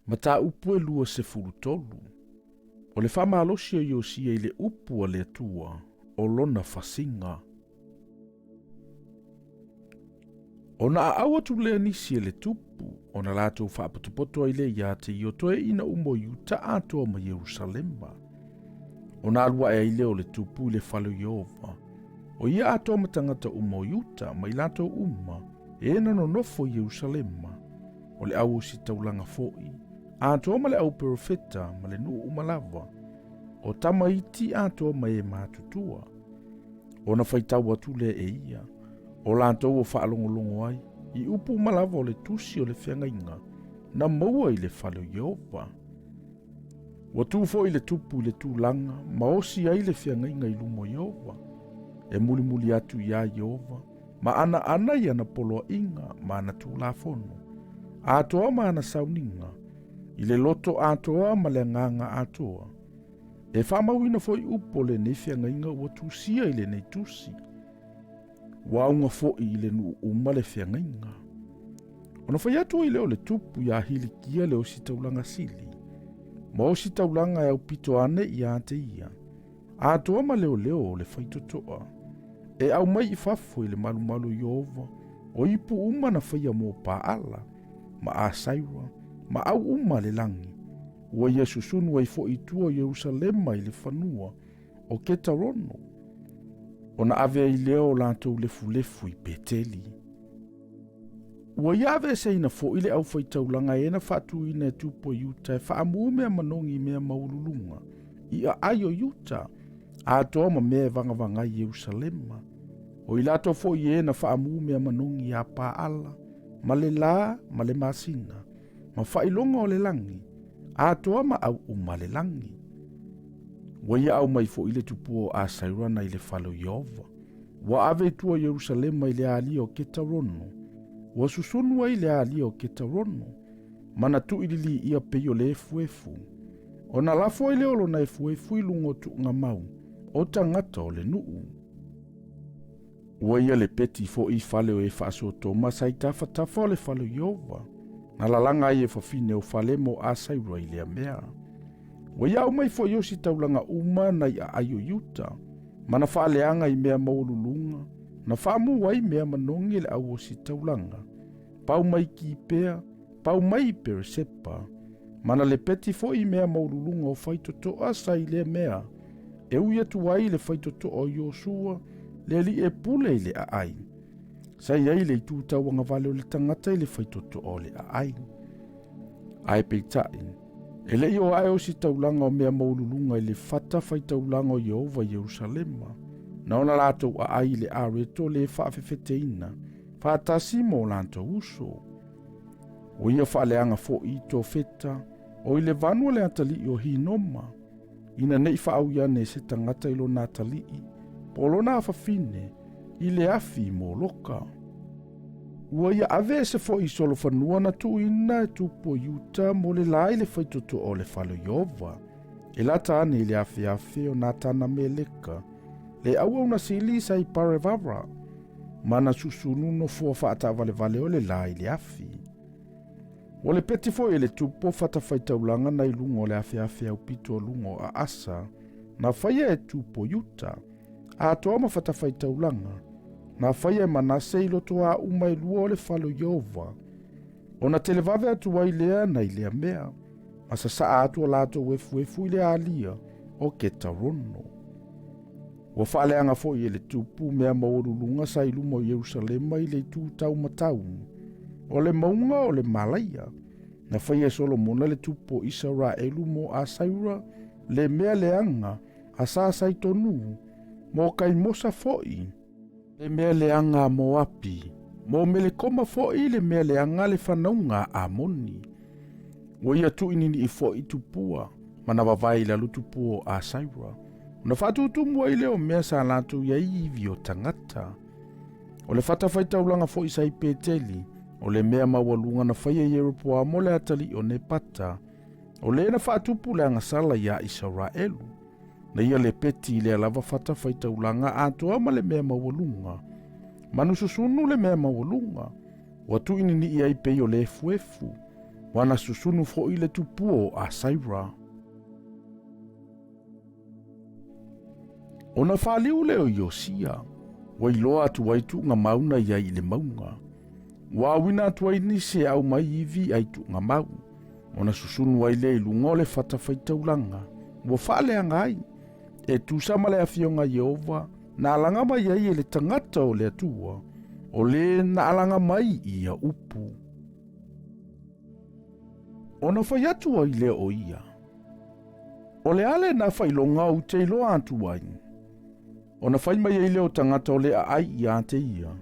Mataupu e 23. O le faamalosi o Iosia i le upu a le Atua o lona fasiga. Ona aau atu lea nisi e le tupu, ona latou faapotopoto ai lea ia te ia o toeaiina uma o Iuta atoa ma Ierusalema. Ona alu ae ai lea o le tupu i le fale o Ieova, o ia atoa ma tagata uma o Iuta ma i latou uma e na nonofo i Ierusalema, o le au ositaulaga foi, atoa ma le au perofeta ma le nuu uma lava, o tamaiti atoa ma e matutua. Ona faitau atu lea e ia, o latou o faalogologo ai, i upu uma lava o le tusi o le feagaiga, na maua i le fale o Ieova. Ua tu foi le tupu i le tulaga ma osi ai le feagaiga i luma o Ieova, e mulimuli atu iā Ieova, ma anaana i ana poloaiga ma ana tulafono, atoa ma ana sauniga, i le loto atoa ma le agaga atoa. E faamauina foi upu o lenei feagaiga ua tusia i lenei tusi. Ua auga foi i le nuu uma le feagaiga. Ona fai atu ai lea o le tupu iā Hilikia le ositaulaga sili, ma ositaulaga e aupito ane ia te ia, atoa ma leoleo o le faitotoa, e aumai i fafo i le malumalu o Ieova, o ipu uma na faia mo Paala, ma Asaira, ma au uma a le lagi, ua ia susunu ai foi i tua o Ierusalema i le fanua o Ketarono, ona ave ai lea o latou lefulefu i Peteli. Ua ia aveeseina foi le aufaitaulaga e na faatuina e tupu o Iuta e faamu mea manogi i mea maualuluga i aai o Iuta, atoa ma mea e vagavaga ai Ierusalema. O i latou foi e na faamu mea manogi iā Paala, ma le lā ma le masina, ma faailoga o le lagi, atoa ma au uma le lagi. Ua ia aumai foi le tupua o Asairana i le fale o Ieova. Ua ave i tua Ierusalema i le alia o Ketarono. Ua susunu ai le alia o Ketarono, ma na tuuililiia pei o le efuefu. Ona lafo ai lea o lona efuefu i luga o tuugamau o tagata o le nuu. Ua ia lepeti foi i fale o e faasotoma sa i tafatafa o le fale o Ieova, na lalaga ai e fafine o fale mo Asaira i lea mea. Ua ia aumai foi ositaulaga uma nai aai o Iuta, ma na faaleaga i mea maualuluga, na faamu ai mea manogi e le au ositaulaga, pau mai Kipea, pau mai i Peresepa, ma na lepeti foi i mea maualuluga o faitotoa sa i lea mea, e ui atu ai le faitotoa o Iosua, le alii e pule i le aai. Sa i ai le itu tauagavale o le tagata i le faitotoa o le aai. Ae peitai, e le i o ae ositaulaga o mea maualuluga i le fata faitaulaga o Ieova i Ierusalema, na ona latou aai i le areto le faafefeteina, faatasi ma o latou uso. Ua ia faaleaga foi i Tofeta, o i le vanu o le atalii o Hinoma, ina ne i faaui ane e se tagata i lona atalii, po o lona afafine, i le afi i Moloka. Ua ia ave ese foi i solofanua na tuuina e tupu o Iuta mo le la i le faitotoa o le fale o Ieova, e lata ane i le afeafe o Natana Meleka, le auauna sili sa i Parevara, ma na susunu nofoa faataavalevale o le la i le afi. Ua lepeti foi e le tupu o fatafaitaulaga na i luga o le afeafe aupito o luga o Aasa, na faia e tupu o Iuta, atoa ma fatafaitaulaga, na faia e Manase i loto a uma e lua o le fale o Ieova, ona televave atu ai lea nai lea mea, ma sasaa atu o latou efuefu i le alia o Ketarono. Ua faaleaga foi e le tupu mea maualuluga sa i luma o Ierusalema i le itu tau matau o le mauga o le Malaia, na faia e Solomona le tupu o Isaraelu mo Asaira le mea leaga a sa Saitonu, mo Kaimosa foi le mea leaga a Moapi, mo Melekoma foi le mea leaga a le fanauga a Amoni. Ua ia tuuininii foi tupua, ma na vavae i lalo tupua o Asaira, ona faatutumu ai lea o mea sa latou i ai ivi o tagata. O le fatafaitaulaga foi sa i Peteli, o le mea maualuga na faia e Ieropoamo le atalii o Nepata, o le na faatupu le agasala iā Isaraelu. Na ia lepeti i lea lava fatafaitaulaga atoa ma le mea maualuga, ma na susunu le mea maualuga, ua tuuininii ai pei o le efuefu. Ua na susunu foʻi le tupua o ʻAsaira. Ona faaliu lea o Iosia, ua iloa atu ai tuugamau na i ai i le mauga. Ua auina atu ai nisi e au mai ivi ai tuugamau. Ona susunu ai lea i luga o le fatafaitaulaga, ua faaleaga ai, e tusa ma le afioga a Ieova na alaga mai ai e le tagata o le Atua, o le na alaga mai i ia upu. Ona fai atu ai lea o ia, O le a lena faailoga ou te iloa atu ai? Ona fai mai ai lea o tagata o le aai ia te ia,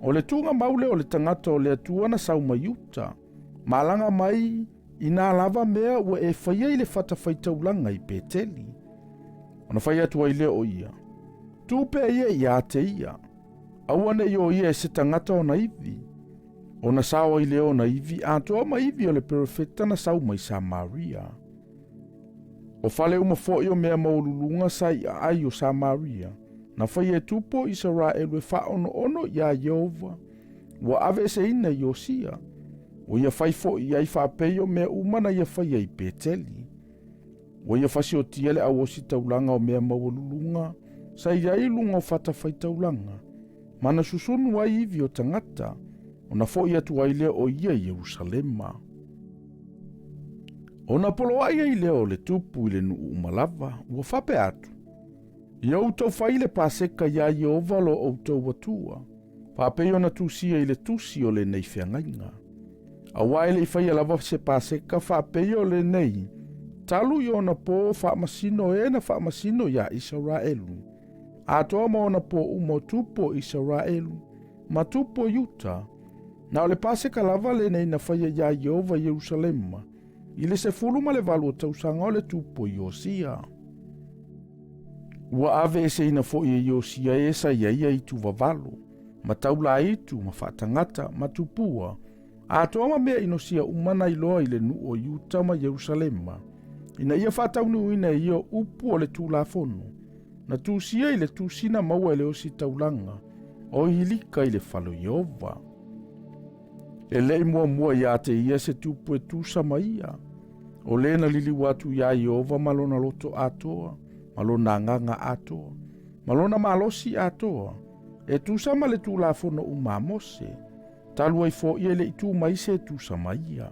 O le tuugamau lea o le tagata o le Atua na sau mai uta, ma alaga mai i nā lava mea ua e faia i le fatafaitaulaga i Peteli. Ona fai atu ai lea o ia, Tuu pea ia ia te ia, aua ne i o ia e se tagata ona ivi. Ona sao ai lea ona ivi atoa ma ivi o le perofeta na sau mai Samaria. O fale uma foʻi o mea maualuluga sa i aai o Samaria, na faia e tupu o Isaraelu e faaonoono iā Ieova, ua aveeseina e Iosia. Ua ia fai foʻi i ai faapei o mea uma na ia faia i Peteli. Ua ia fasiotia le auositaulaga o mea maualuluga sa i ai i luga o fatafaitaulaga, ma na susunu ai ivi o tagata, ona foʻi atu ai lea o ia i Ierusalema. Ona poloai ai lea o le tupu i le nuu uma lava, ua faapea atu, Ia outou fai le Paseka iā Ieova lo outou Atua, faapei ona tusia i le tusi o lenei feagaiga. Auā e le i faia lava se Paseka faapei o lenei, talu i ona pō faamasino e na faamasino iā Isaraelu, atoa ma ona pō uma o tupu o Isaraelu, ma tupu o Iuta, na o le Paseka lava lenei na faia iā Ieova i Ierusalema, i le 18 o tausaga o le tupu o Iosia. Ua aveeseina foi e Iosia e sa i ai ia itu vavalo, ma taulaitu, ma faatagata, ma tupua, atoa ma mea inosia uma na iloa i le nuu o Iuta ma Ierusalema, ina ia faataunuuina e ia upu o le Tulafono, na tusia i le tusina maua e le ositaulaga o Hilika i le fale o Ieova. E le i muamua iā te ia se tupu e tusa ma ia, o le na liliu atu iā Ieova ma lona loto atoa, ma lona agaga atoa, ma lona malosi atoa, e tusa ma le Tulafono uma a Mose, talu ai foʻi e le i tu mai se tusa ma ia.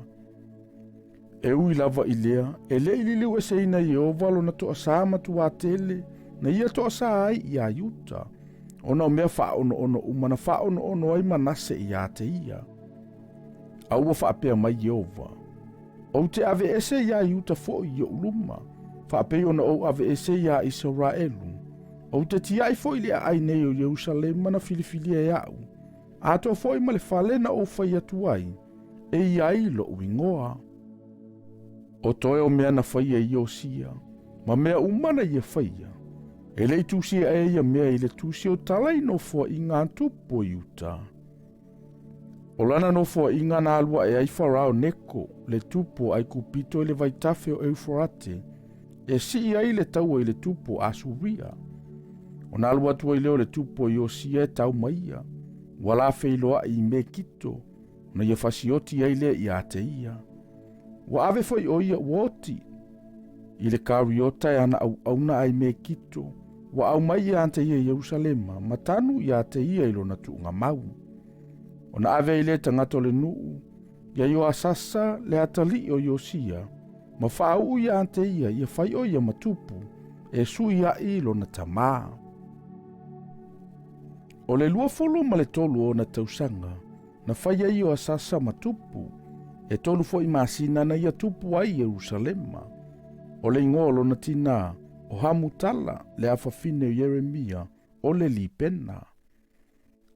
E ui lava i lea, e le i liliu eseina e Ieova lona toasā matuā tele na ia toasā ai iā Iuta, ona o mea faaonoono uma na faaonoono ai Manase iā te ia. A ua faapea mai Ieova, Ou te aveese iā Iuta foʻi i oʻu luma, faapei ona ou aveese iā Isaraelu. Ou te tiaʻi foʻi le aai nei o Ierusalema na filifilia e aʻu, atoa foʻi ma le fale na ou fai atu ai, e i ai loʻu igoa. O toe o mea na faia e Iosia, ma mea uma na ia faia, e le i tusia e ia mea i le tusi o tala i nofoaiga a tupu o Iuta. O lana nofoaiga na alu aʻe ai Farao Neko, le tupu o ʻAigupito i le vaitafe o Eufarate, e sii ai le taua i le tupu o Asuria. Ona alu atu ai lea o le tupu o Iosia e tau ma ia, ua la feiloai i Mekito, ona ia fasioti ai lea iā te ia. Ua ave foi o ia ua oti i le kariota e ana auauna ai Mekito, ua aumai iā te ia i Ierusalema, ma tanu iā te ia i lona tuugamau. Ona ave ai lea tagata o le nuu, ia Ioasasa le atalii o Iosia, ma faauu iā te ia ia fai o ia ma tupu, e sui aʻi i lona tamā. O le 23 o ona tausaga, na fai ai Ioasasa ma tupu, e 3 foʻi masina na ia tupu ai i Ierusalema. O le igoa o lona tinā, o Hamutala, le afafine o Ieremia, o le Lipena.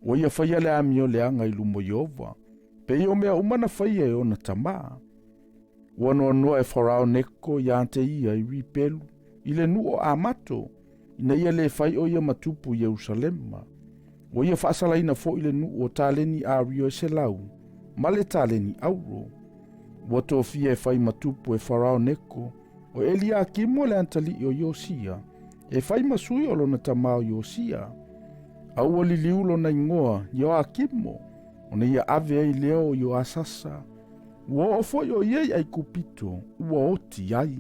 Ua ia faia le amio leaga i luma o Ieova, pei o mea uma na faia e ona tamā. Ua noanoa e Farao Neko iā te ia i Ripelu, i le nuu o Amato, ina ia le fai o ia ma tupu i Ierusalema. Ua ia faasalaina foʻi le nuu o taleni ario e 100, ma le taleni auro. Ua tofia e fai ma tupu e Farao Neko, o Eliakimo le atalii o Iosia, e fai ma sui o lona tamā o Iosia. A ua liliu lona igoa Ioakimo, ona ia ave ai lea o Ioasasa. Ua oo foi o ia i Aikupito, ua oti ai.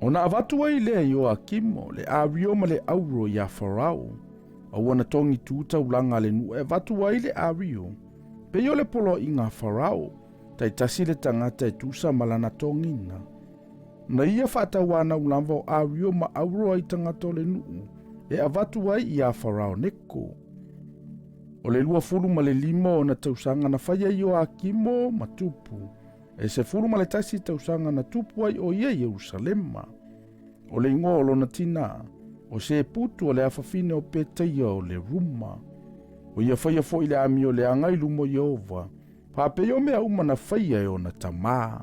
Ona avatu ai lea e Ioakimo le ario ma le auro iā Farao, a ua na togi tu taulaga a le nuu e avatu ai le ario, pei o le poloaiga a Farao, taitasi le tagata e tusa ma lana togiga. Na ia faatauanau lava o ario ma auro ai tagata o le nuu e avatu ai iā Farao Neko. O le 25 ona tausaga na faia Ioakimo ma tupu, e 11 tausaga na tupu ai o ia i Ierusalema. O le igoa o lona tinā, o Seputu o le afafine o Petaia o le Ruma. O ia faia foi le amio leaga i luma o Ieova, faapei o mea uma na faia e ona tamā.